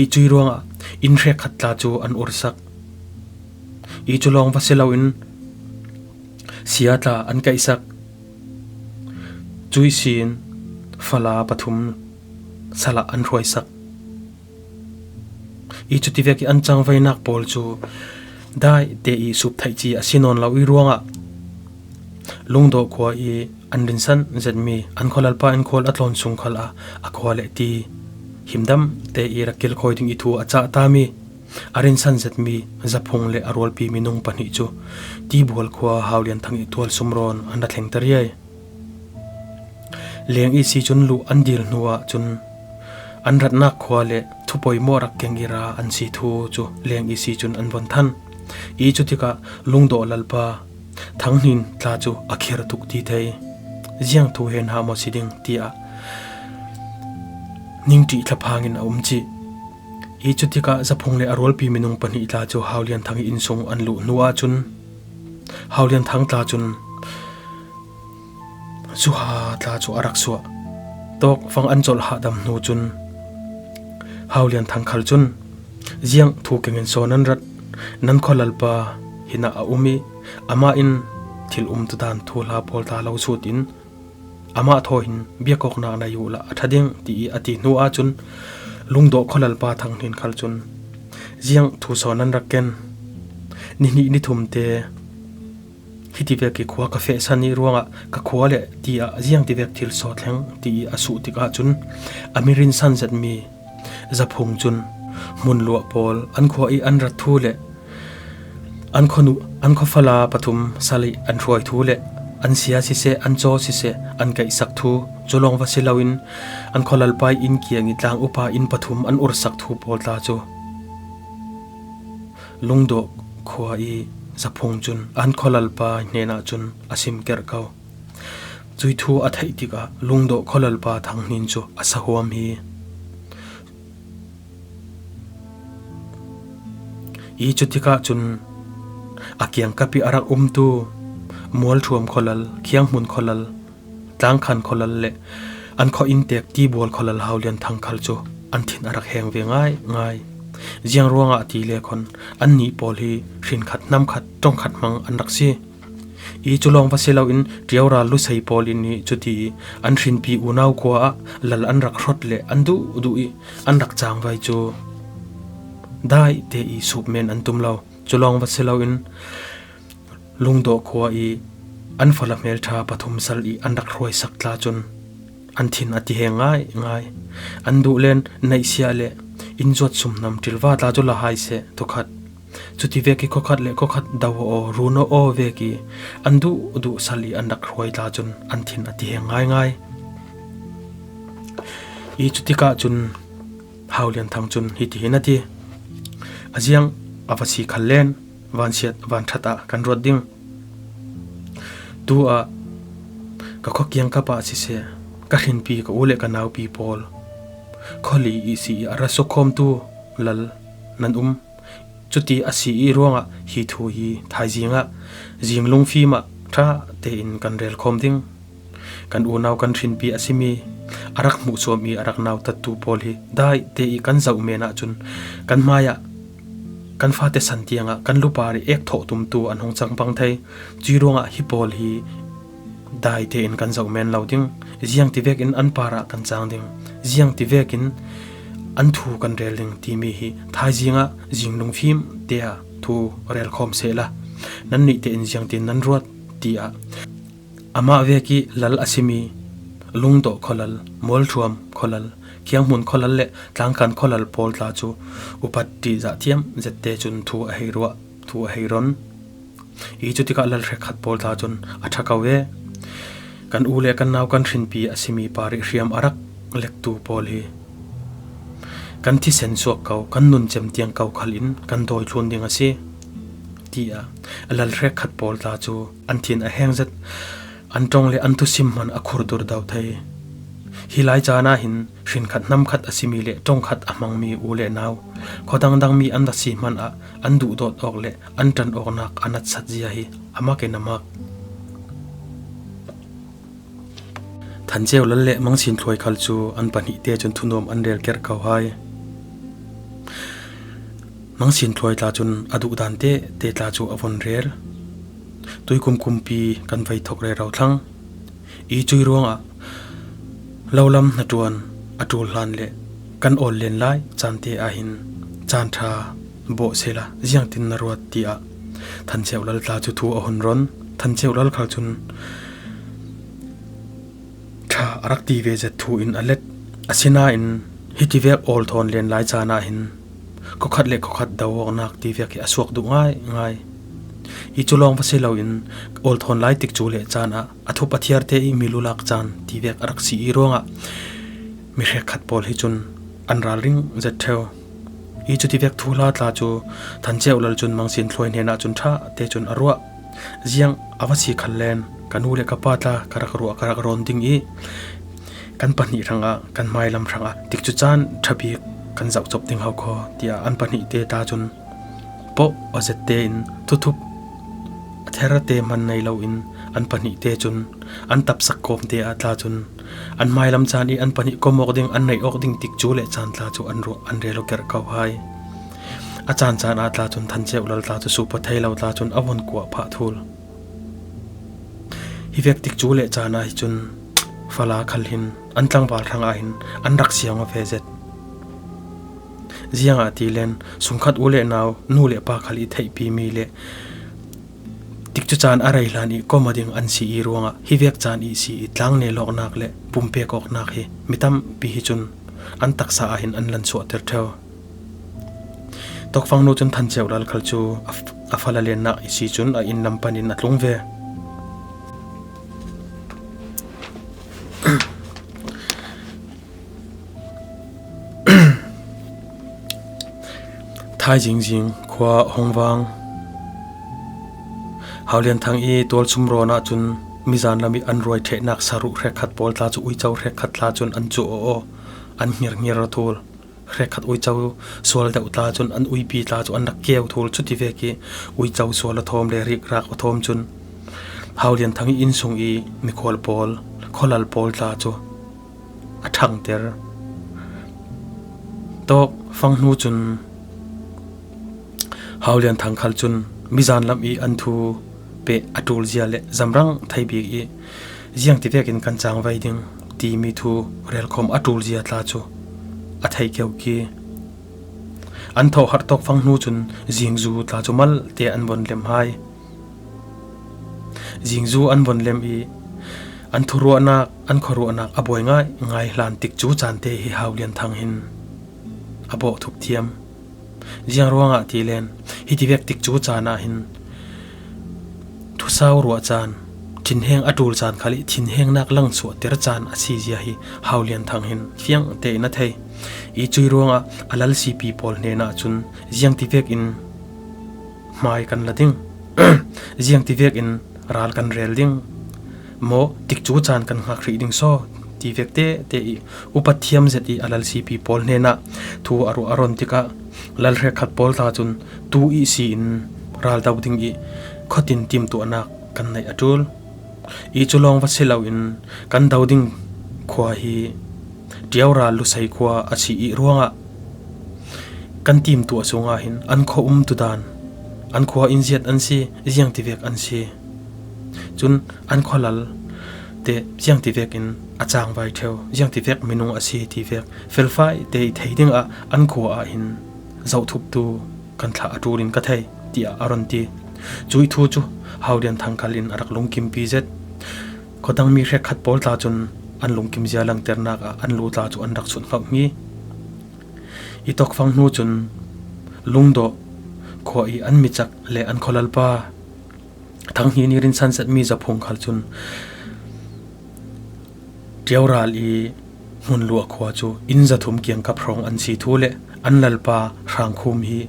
i cui ruangah inn hrekkhat tla cu an ursak i cu lawng va si loin sia tla an kaihsak. Cuih sin fala pathum salah an hruaisak. I cutivek i an cangvainak pawl cu dai te i sup theih ci a si nawn lo i ruangah Lungdawh khua i an rinsan zetmi an khualalpa in khual a tlawn sung khal ah a khua le ti himdam te i rak kilkhawi ding i thu a cah tami a rinsan zetmi Zaphung le a rualpi minung pahnih cu Tibual khua Haulian Thang i tual sumrawn an ra thleng ta riai. Leng i si cun luh an dil hnu ah cun an ratnak khua le thupoimawh rak keng i ra an si thu cu leng i si cun an von than. I cutikah Lungdawh lalpa Thang Hnin tla cu a khir tuk ti thei. Ziang thu hen ha maw si ding tiah ningṭih thlaphang in a um cih. I cutikah Zaphung le a rualpi minung pahnih tla cu Haulian Thang i innsung an luh hnu ahcun Haulian Thang tla cun Zuha tla cu a rak suah. Tawkfang an colh hahdam hnu cun Haulian Thang khal cun ziang thu kengin sawn nan rat, nan khualalpa hinah a um i amah in thil umtudan thuhla pawl tla lo sut in amah thaw hin biakawknak na yuh lah a ṭha ding ti i a ti hnu ahcun Lungdawh khualalpa Thang Hnin khal cun ziang thu sawn nan rak ken. Nihnih nithum te hitivek i khua ka fehsan i ruangah ka khua le ti ah ziangtivek thil sawt hleng ti i a suh tikah cun a mi rinsan zetmi Zaphung cun hmunluah pawl an khua i an rat thu le an khuanu an khuafala pathum sal i an hruai thu le an sia siseh an caw siseh an kaihsak thu cu lawng va si loin an khualalpa i inn kiang i tlang upa inn pathum an ursak thu pawl tla cu Lungdawh khua i Zaphung cun an khualalpa hnenah cun a sim kerh ko. Cui thu a theih tikah Lungdawh khualalpa Thang Hnin cu a sahuam hi. I cutikah cun a kiangkap i a rak umtu Mualṭhuam khualal, Khianghmun khualal, Tlangkhan khualal le an khua inntek Tibual khualal Haulian Thang khal cu an thin a rak heng ve ngaingai. Ziang ruangah ti le khon annih pawl hi hrinkhat hnamkhat ṭongkhat hmang an rak si. I cu lawng va si loin ṭiaura lusei pawl in i cuti i an hrinpi unau khua ah lal an rak hrawt le an duhduh i an rak cangvai cu dai te i sup men an tum lo. Cu lawng va si loin Lungdawh khua i an fala hmelṭha pathum sal i an rak hruaisak tla cun an thin a ti heng ngaingai. An duh len naihsiah le inn zuat sumhnam ṭilva tla cu la hai seh, thukhat. Cutivek i khuakhat le khuakhat do aw, run aw vek i an duhduh sal i an rak hruai tla cun an thin a ti heng ngaingai. I cutikah cun Haulian Thang cun hitihin a ti, a ziang a va si khal len vansiat vanṭhat ah kan ruat ding. Tu ah ka khua kiangkap ah siseh, ka hrinpi ka u le ka naupi pawl khuali i si i a ra sokkhawmtu lal nan um. Cuti a si i ruangah hi thu hi thaizing ah zing lungfim ah ṭha tein kan relkhawm ding. Kan unau kan hrinpi a simi a rak hmuhsuam i a rak nautattu pawl hi dai te i kan zoh men ahcun kan hmaiah kan fate san tiangah kan lupar i ek thawh tumtu an hung cang pang thei. Cui ruangah hi pawl hi dai tein kan zoh men lo ding. Ziangtivek in an parah kan cang ding, ziangtivek in an thu kan rel ding timi hi thaizing ah zing lungfim te ah thu relkhawm sehla, nannih tein ziangtin nan ruat tiah amah vek i lal a simi Lungdawh khualal, Mualṭhuam khualal, Khianghmun khualal le Tlangkhan khualal pawl tla cu upat ṭihzah thiam zette cun thu a hei ruah, thu a hei ron. I cutikah lal hrekkhat pawl tla cun a ṭha ko e. Kan u le kan nau kan hrinpi a simi par i hriam a rak lektu pawl hi kan thisen suak ko, kan nun cem tiang ko khal in kan dawi thlun ding a si, tiah a lal hrekkhat pawl tla cu an thin a heng zet, an ṭong le an thusim hman a khur dur do thei. Hi lai caan ah hin hrinkhat hnamkhat a simi le ṭongkhat a hmangmi u le nau, khua dangdangmi an va si hmanh ah an duhdawt awk le an ṭan awknak a natsat zia hi a mak in a mak. Than Ceu Lal le Mang Sin Thluai khal cu an pahnih te cun thunuam an rel kerh ko hai. Mang Sin Thluai tla cun a duhdan te te tla cu a von rel. Tuikum kumpi kan vei thok rero thlang. I cui ruangah lo lam hnaṭuan a ṭul hlan le kan awl len lai caan te ah hin Caan ṭha bawh sela, ziangtin na ruat, tiah Than Ceu Lal tla cu thu a hun ron. Than Ceu Lal khal cun ṭha a rak ti ve zet thu in a let. Asinain hitivek awl thawn len lai caan ah hin khokhat le khokhat do awknak tivek hi a suak duh ngaingai. Hi cu lawng va si loin awl thawn lai tikcu le caan ah a thup a thiarte i mi lulak caan tivek a rak si i ruangah mi hrekkhat pawl hi cun an ralring zet ṭheu. Hi cutivek thuhla tla cu Than Ceu Lal cun Mang Sin Thluai hnenah cun ṭha te cun a ruah. Ziang a va si khal len ka nu le ka pa tla ka rak ruah, ka rak rawn ding i kan pahnih hrangah, kan hmailam hrangah tikcu caan ṭha bik kan zoh cop ding hau kho, tiah an pahnih te tla cun paw a zet tein thuthup a therte hman nei loin an pahnih te cun an tapsak kawmte ah tla cun an hmailam caan i an pahnih kom awk ding, an neih awk ding tikcu le caan tla cu an ruah, an rel aw kerh ko hai. A caan caan ah tla cun Than Ceu Lal tla cu supa thei lo tla cun a vun kuah phah thul. Hi vek tikcu le caan ah hi cun fala khal hin an tlangval hrangah hin an rak siang aw ve zet. Ziangahtile sungkhat u le nau, nu le pa khal i theihpimi le tikcu caan a rei hlan i kom a ding an si i ruangah hi vek caan i si i tlang nel awknak le pumpek awknak hi mi tampi hi cun an taksa ah hin an lansuahter ṭheu. Tawkfang hnu cun Than Ceu Lal khal cu a f-, a fala lennak i si cun a inn lam panin a tlung ve. Thaizingzing khua hong vang. Hau Lian Thang i tualchum rawn ahcun mizan lam i an ruai ṭhehnak saruh hrekkhat pawl tla cu uico hrekkhat tla cun an cuh aw, an hngerhnger aw thul. Hrekkhat uico sual deuh tla cun an uipi tla cu an rak keu thul. Cutivek i uico sual a thawm le rikrak a thawm cun Hau Lian Thang i innsung i mikhual pawl, khualal pawl tla cu a ṭhangter. Tawkfang hnu cun Hau Lian Thang khal cun mizan lam i an thu peh a ṭulzia le zamrang thei bik i ziangtivekin kan cangvai ding timi thu relkhawm a ṭulzia tla cu a thei keuki. An thawhharh tawkfang hnu cun zingzu tla cu malte an von lem hai. Zingzu an von lem i an thuruahnak, an khuaruahnak a buai ngaingai hlan tikcu caan te hi Hau Lian Thang hin a bawh thup thiam. Ziang ruangah ti len, hitivek tikcu caan ah hin thusau ruah caan, thinheng a ṭul caan khal i thinhengnak langsuahter caan a si zia hi Hau Lian Thang hin fiang tein a thei. I cui ruangah a lalsipi pawl hnenah cun ziangtivekin hmai kan la ding, ziangtivekin ral kan rel ding maw, tikcu caan kan hngak hrih ding saw tivek tete i upat thiam zet i a lalsipi pawl hnenah thu a ruah a ron tikah lal hrekkhat pawl tla cun tu ihsi in ral do ding i khuatin timtuahnak kan neih a ṭul. I cu lawng va si loin kan do ding khua hi Ṭiaural Lusei khua a si i ruangah kan timtuah sungah hin an khua umtudan, an khua inziat an si, ziangtivek an si. Cun an khualal te ziangtivekin a cangvai ṭheu, ziangtivek minung a si tivek felfai te i thei dingah an khua ah hin zohthuptu kan thlah a ṭul in ka thei, tiah a ron ti. Cuih thu cu Hau Lian Thang khal in a rak lungkimpi zet. Khuadang mi hrekkhat pawl tla cun an lungkimzia langternak ah an lu tla cu an rak sunhngauh hngi. I tawkfang hnu cun Lungdawh khua i an micak le an khualalpa Thang Hni nih rinsan zetmi zaphung khal cun Ṭiaural i Hmunluah khua cu inn zathum kiangkap hrawng an si thu le an lalpa Hrangkhum hi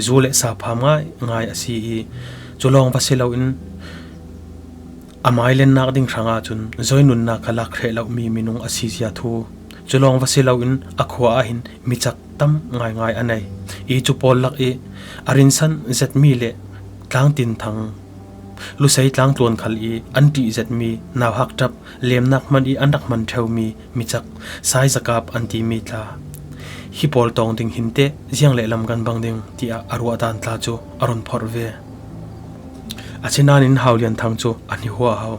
zu le sa pham ngaingai a si i cu lawng va si loin a mailennak ding hrangah cun zoi nunnak kha lak hreh lomi minung a si zia thu cu lawng va si loin a khua ah hin micak tam ngaingai a nei i cu pawl lak i a rinsan zetmi le Tlangtin Thang Lusei tlangtluan khal i an ṭih zetmi nauhak ṭap lemnak hman i an rak hman ṭheumi micak Sai Zakap an timi tla hi pawl tawng ding hin teh ziang le lam kan bang ding tiah a ruahdan tla cu a run phorh ve. Asinain Hau Lian Thang cu a hnihuah hau.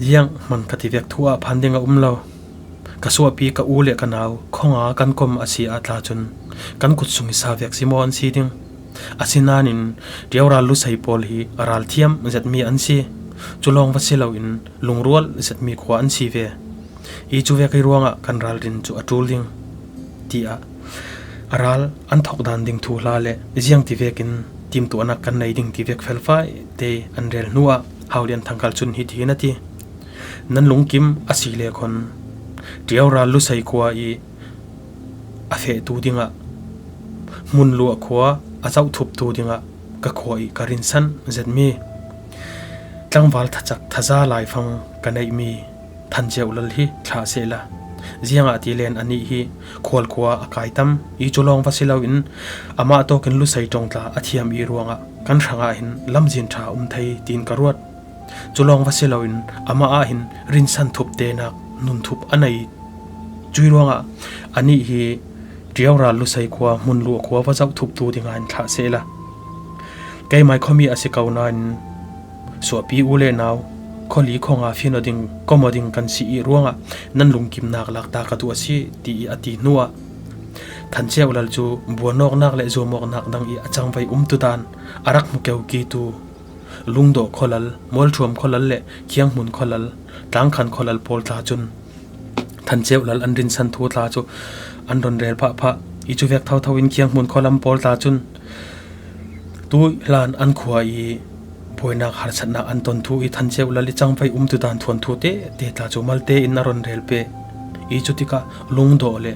Ziang hman ka tivek thu ah phan ding a um lo. Ka suahpi ka u le ka nau khawnga kan kom a si ah tla cun kan kut sung i sa vek si maw an si ding? Asinain Ṭio ral lusei pawl hi a ral thiam zetmi an si. Cu lawng va si loin lungrual zetmi khua an si ve. I cu vek i ruangah kan ralrin cu a ṭul ding, tiah a ral an thawk dan ding thuhla le ziangti vekin timtuahnak kan nei ding ti vek felfai te an rel hnuah Hau Lian Thang khal cun hitihin a ti: Nan lungkim a si le khawn Ṭio ral lusei khua i a fehtu dingah, hmun luah khua a zohthuptu dingah ka khua i ka rinsan zetmi tlangval thacak thaza laifang ka neihmi Than Ceu Lal hi thlah sehla. Ziangahtile anih hi khual khua a kai tam i cu lawng va si loin amah tawkin lusei ṭong tla a thiam i ruangah kan hrangah hin lamzin ṭha a um thei tiin ka ruat. Cu lawng va si loin amah ah hin rinsan thup tenak nun thup a nei. Cui ruangah anih hi Ṭio ral lusei khua hmun luah khua va zohthuptu dingah hin thlah sehla. Keimai khuami a si ko nain suahpi u le nau khuali khawnga fin aw ding, kom aw ding kan si i ruangah nan lungkimnak lak ta ka duh a si, ti i a ti hnuah Than Ceu Lal cu buanawknak le zuamawknak dang i a cangvai umtu dan a rak hmu keukitu Lungdawh khualal, Mualṭhuam khualal le Khianghmun khualal, Tlangkhan khualal pawl tla cun Than Ceu Lal an rinsan thu tla cu an run rel phahphah i cu vek thotho in Khianghmun khualam pawl tla cun tu hlan an khua i buainak harsatnak an ton thu i Than Ceu Lal i cangvai umtu dan thuanthu tete tla cu malte in a run rel peh i cu tikah Lungdawh le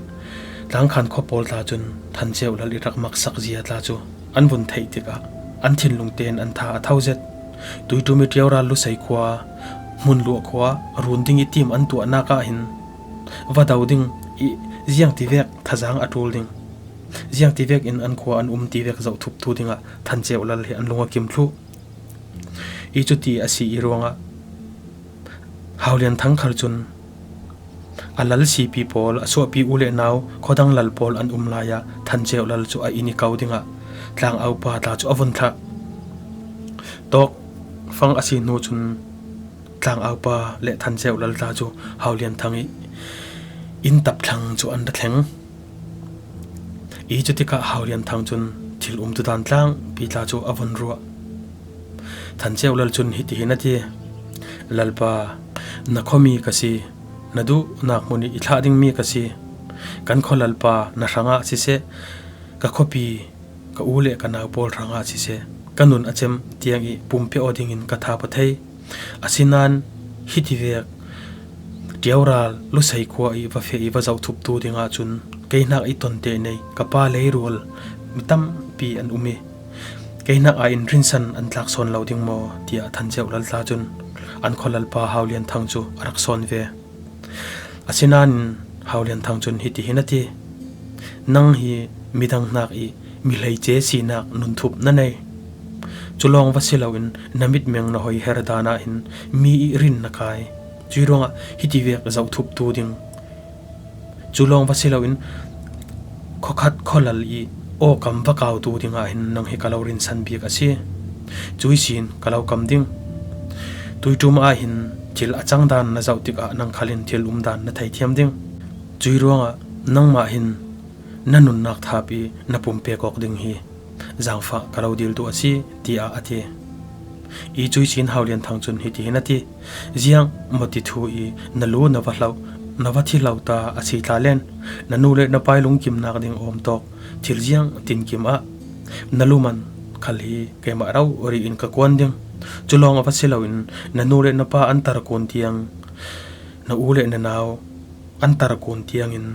Tlangkhan khua pawl tla cun Than Ceu Lal i rak maksak zia tla cu an vun theih tikah an thinlung tein an tha a tho zet. Tuiṭum i Ṭio ral lusei khua, hmun luah khua run ding i tim an tuahnak ah hin va do ding i ziangtivek thazang a ṭul ding, ziangtivek in an khua an um tivek zohthuptu dingah Than Ceu Lal hi an lung a kim thluh. I cuti a si i ruangah Hau Lian Thang khal cun a lal sipi pawl, a suahpi u le nau khuadang lal pawl an um lai ah Than Ceu Lal cu a inn i ko dingah Tlang Aupa tla cu a vun thlah. Tawkfang a si hnu cun Tlang Aupa le Than Ceu Lal tla cu Hau Lian Thang i inn tap thlang cu an ra thleng. I cutikah Hau Lian Thang cun thil umtu dan tlangpi tla cu a vun ruah. Than Ceu Lal cun hitihin a ti: Lalpa, na khuami ka si, na duhnak hmun i i thlah dingmi ka si. Kan khualalpa na hrangah siseh, ka khuapi, ka u le ka nau pawl hrangah siseh, ka nun a cem tiang i pumpiak aw dingin ka tha pua thei. Asinain hitivek Ṭio ral lusei khua i va feh i va zohthuptu dingah cun kei hnak i tonte nei ka pa lei rual mi tampi an um i kei hnak ah in rinsan an tlak sawn lo ding maw? Tiah Than Ceu Lal tla cun an khualalpa Hau Lian Thang cu a rak sawn ve. Asinain Hau Lian Thang cun hitihin a ti: Nang hi midang hnak i mi hleice sinak nunthup na nei. Cu lawng va si loin na mitmeng na hoi her dan ah hin mi i rin na kai. Cui ruangah hitivek zohthuptu ding cu lawng va si loin khuakhat khualal i awkam va kautu dingah hin nang hi ka lo rinsan bik a si. Cui sin ka lo kam ding. Tuiṭum ah hin thil a cang dan na zoh tikah nang khal in thil um dan na theithiam ding. Cui ruangah nangmah hin na nunnak thap i na pumpek awk ding hi zaangfah ka lo dil duh a si, tiah a ti. I cui sin Hau Lian Thang cun hitihin a ti: Ziang maw ti thu i na lu na va hlo, na va thi hlo ta a si tla len, na nu le na pai lungkimnak ding awm tawk thil ziang tinkim ah na lu man khal hi keimah rori in ka kuan ding. Cu lawng a va si loin na nu le na pa an tar kun tiang, na u le na nau an tar kun tiangin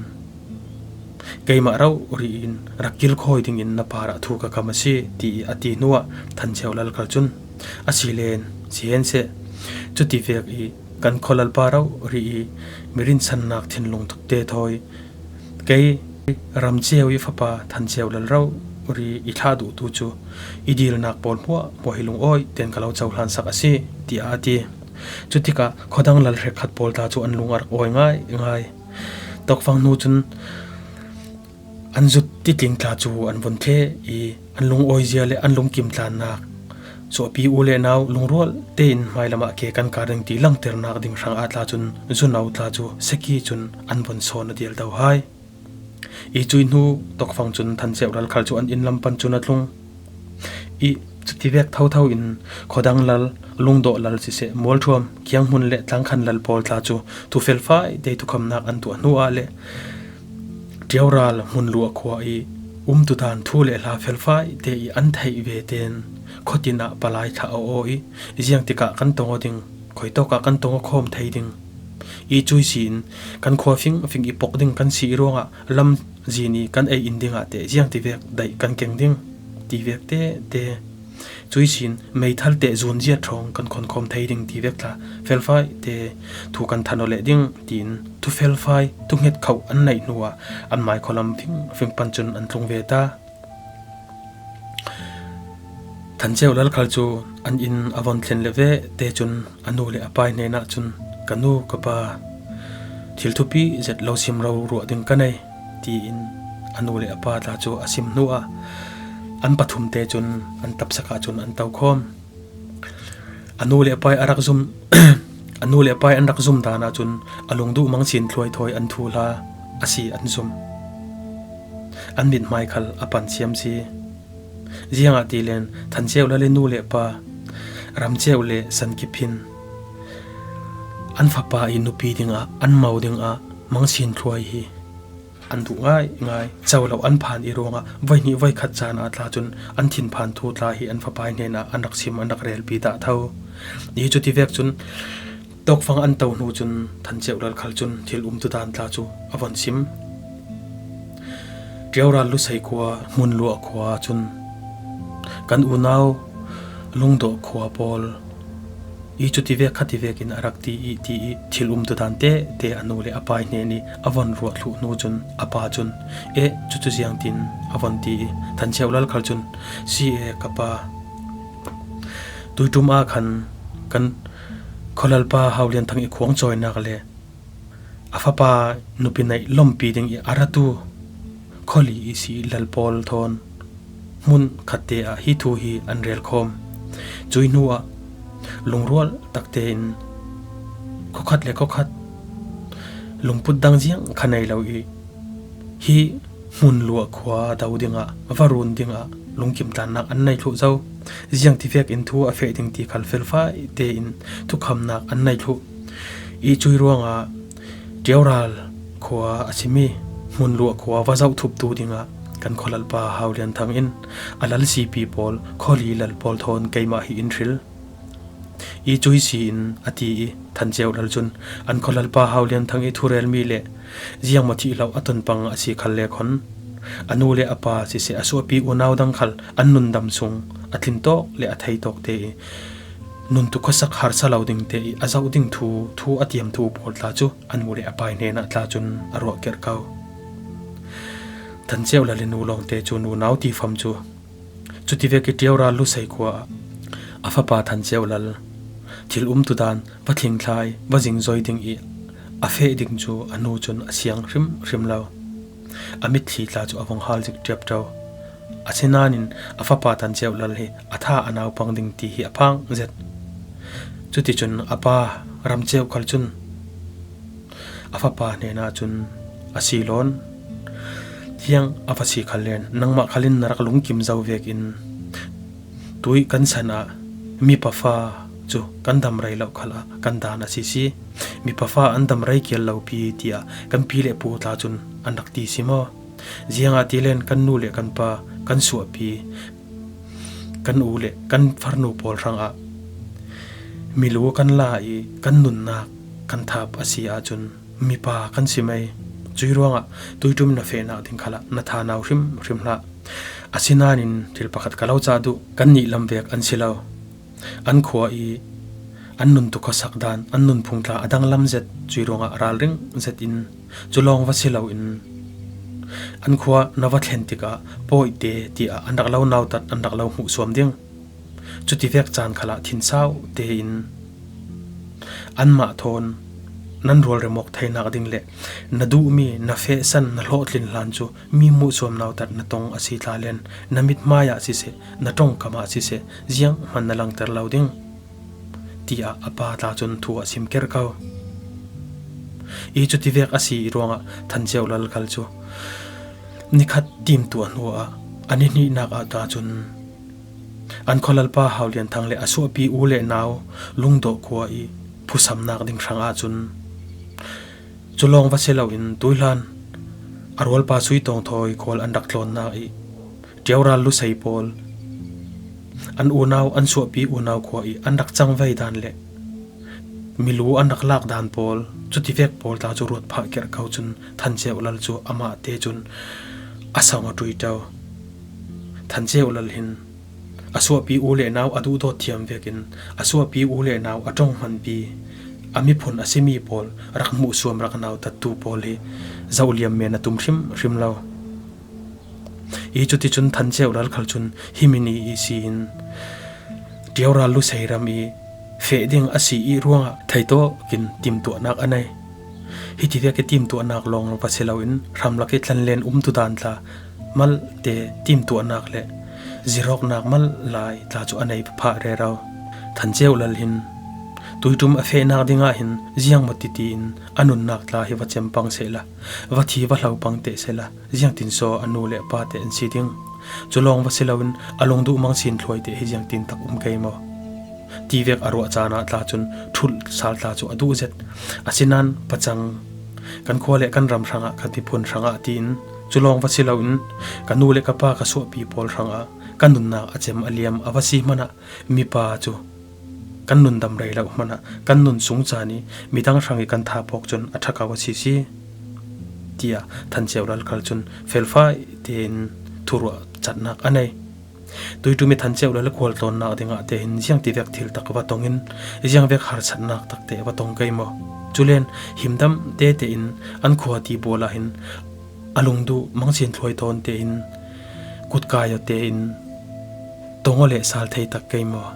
keimah rori in rak kilkhawi dingin na parah thu ka kam a si, ti i a ti hnuah Than Ceu Lal khal cun, a si len si hen seh, cutivek i kan khualalpa rori i mi rinsannak thinlung tuk te thawi kei Ram Ceu i fapa Than Ceu Lal rori i thlah duhtu cu i dilnak pawl hmuahhmuah hi lungawi tein ka lo cohlan sak a si, tiah a ti. Cutikah khuadang lal hrekkhat pawl tla cu an lung a rak awi ngaingai. Tawkfang hnu cun an zut titling tla cu an vun thleh i an lungawizia le an lungkim tlannak Suahpi u le nau lungrual tein hmailamah ke kan kar ding ti langternak ding hrangah tla cun zuno tla cu seki cun an von sawn a dial do hai. I cui hnu tokfang cun Than Ceu Lal khal cu an inn lam pan cun a tlung. I cutivek thotho in khuadang lal, lungdawh lal siseh, mualṭhuam, kianghmun le tlangkhan lal pawl tla cu thu felfai te thukhamnak an tuah hnu ah le Ṭiaural hmunluah khua i umtudan thu le hla felfai te i an theih ve tein khuatin ah palai thlah aw aw i ziang tikah kan tong aw ding, khuitawk ah kan tong aw khawm thei ding i cui si in kan khua fingfing i pok ding kan si i ruangah lamzin i kan ei in dingah te ziang tivek daih kan keng ding ti vek tete. Cui sin meithal te zunziat hrawng kan khonkhawm thei ding ti vek tla felfai te thu kan than aw leh ding tiin thu felfai thu hnget khoh an neih hnuah an mai khualam fingfing pan cun an tlung ve ta. Than Ceu Lal khal cu an inn a von thlen le ve te cun a nu le a pa hnenah cun, "Ka nu, ka pa, thil thupi zet lo sim roro ruah ding ka nei," tiin a nu le a pa tla cu a sim hnuah an pathum te cun an tapsak ah cun an to khawm. A nu le a pa i a rak zum, a nu le a pa i an rak zum dan ahcun a lungduh mangsin thluai thawi an thuhla a si an zum. An mithmai khal a pan siam si. Ziangahtile Than Ceu Lal i nu le pa, Ram Ceu le San Kip hin an fapa i nupi dingah an mo dingah mangsin thluai hi an duh ngaingai. Co lo an phan i ruangah voi hnih voi khat caan ah tla cun an thinphan thu tla hi an fapa i hnenah an rak sim, an rak relpi dah tho. I cutivek cun tawkfang an to hnu cun Than Ceu Lal khal cun thil umtudan tla cu a von sim. Ṭiaural Lusei khua, Hmunluah khua cun kan unau Lungdawh khua pawl i cutivek khativek in a rak ti i ti i thil umtudan tete a nu le a pa i hnen i a von ruah thluh hnu cun a pa cun, "Eh, cucu ziangtin a von?" ti i Than Ceu Lal khal cun, "Si e, ka pa, tuiṭum ah khan kan khualalpa Hau Lian Thang i khuangcawinak le a fapa nupi neih lompi ding i a ratu khuali i si lal pawl thawn hmun khatte ah hi thu hi an rel khawm. Cui hnuah lungrual takte in khuakhat le khuakhat lungput dang ziang kha nei lo i hi Hmunluah khua do dingah, va run dingah lungkim tlannak an nei thluh zo. Ziang tivek in thu a feh ding ti khal felfai tein thukhamnak an nei thluh i cui ruangah Ṭiaural khua a simi Hmunluah khua va zoh thuptu dingah kan khualalpa Hau Lian Thang in a lal sipi pawl, khuali lal pawl thawn keimah hi in hril i cui si in a ti i Than Ceu Lal cun an khualalpa Hau Lian Thang i thurelmi le ziangmaw thih lo a tonpang a si khal le khon a nu le a pa siseh, a suahpi unau dang khal an nundam sung a tlintawk le a theitawk te i nuntu khuasak harsa lo ding te i a zoh ding thu, thu a tiam thu pawl tla cu a nu le a pa i hnenah tla cun a ruah kerh ko. Than Ceu Lal i nu lawngte cu nunau tifam cu cutivek i Ṭiaural Lusei khua ah a fapa Than Ceu Lal thil umtudan va thlingthlai, va zingzoi ding i a feh ding cu a nu cun a siang hrimhrim lo. A mitthli tla cu a vung hal zik ṭiapṭo. Asinain a fapa Than Ceu Lal hi a tha a naupang ding ti hi a phang zet. Cuticun a pa Ram Ceu khal cun a fapa hnenah cun, "A si lawn, tiang a va si khal len, nangmah khal in na rak lungkim zo vekin tui kan san ah mipa fa cu kan dam rei lo khal ah kan dan a si si. Mipa fa an dam rei kial lo pi," tiah kan pi le pu tla cun an rak ti si maw? Ziangahtile kan nu le kan pa, kan suahpi, kan u le kan farnu pawl hrangah milu kan la i kan nunnak kan thap a si ahcun mipa kan si mei. Cui ruangah tuiṭum in na fehnak ding khalah na thanau hrimhrim hlah. Asinain thil pakhat ka lo cah duh, kannih lam vek an si lo. An khua i an nuntu khuasak dan, an nunphung tla a danglam zet, cui ruangah ralring zet in cu lawng va si loin an khua na va thlen tikah pawite tiah an rak lo nautat, an rak lo hmuhsuam ding. Cutivek caan khalah thinsau tein anmah thawn nan rualremawk theinak ding le na duhmi, na fehsan, na hlawhtlin hlan cu mi hmuhsuamnau tak na tong a si tla len, na mithmai ah siseh, na ṭongkam ah siseh, zianghman na langter lo ding, tiah a pa tla cun thu a sim kerh ko. I cutivek a si i ruangah Than Ceu Lal khal cu nikhat timtuah hnu ah a ni hnihnak ah ta cun an khualalpa Hau Lian Thang le a suahpi u le nau Lungdawh khua i phusamnak ding hrang ahcun cu lawng va si loin tuihlan a rualpa Sui Tawng Thawi khual an rak tlawnnak i Ṭio Ral Lusei pawl an unau, an suahpi unau khua i an rak cang vei dan le milu an rak lak dan pawl, cutivek pawl ta cu ruat phah kerh ko cun Than Ceu Lal cu amah te cun a song a ṭuiṭo. Than Ceu Lal hin a suahpi u le nau a duhdawt thiam vekin a suahpi u le nau a ṭong hmanpi, a miphun a simi pawl rak hmuhsuam rak nautattu pawl hi zohliam men a tum hrimhrim lo. I cuticun Than Ceu Lal khal cun himi ni i si in Ṭio Ral Lusei ram i feh ding a si i ruangah theitawkin timtuahnak a nei. Hitivek i timtuahnak lawng va si loin hramlak i tlanlen umtu dan tla malte timtuahnak le zirawknak mal lai tla cu a nei phah rero. Than Ceu Lal hin tuiṭum a fehnak dingah hin ziangmaw titi in a nunnak tla hi va cem pang sehla, va thi va hlo pang teh sehla, ziangtin saw a nu le a pa te an si ding? Cu lawng va si loin a lungduh mangsin thluai te hi ziangtin tak um kei maw? Tivek a ruah caan ah tla cun ṭhulh sal tla cu a duh zet. Asinain pacang kan khua le kan ram hrangah, kan miphun hrangah tiin cu lawng va si loin ka nu le ka pa, ka suahpi pawl hrangah ka nunnak a cem a liam a va si hmanah mipa cu kan nun dam rei lo hmanah kan nun sung caan i midang hrang i kan tha pawk cun a ṭha ko a si si, tiah Than Ceu Lal khal cun felfai tein thuruah catnak a nei. Tuiṭum i Than Ceu Lal khualtlawnnak dingah te hin ziangtivek thil tak va tong in ziangvek harsatnak tak te va tong kei maw? Culen himdam tete in an khua ti bual ah hin a lungduh mangsin thluai tawn tein kutkai aw tein tong aw le sal thei tak kei maw?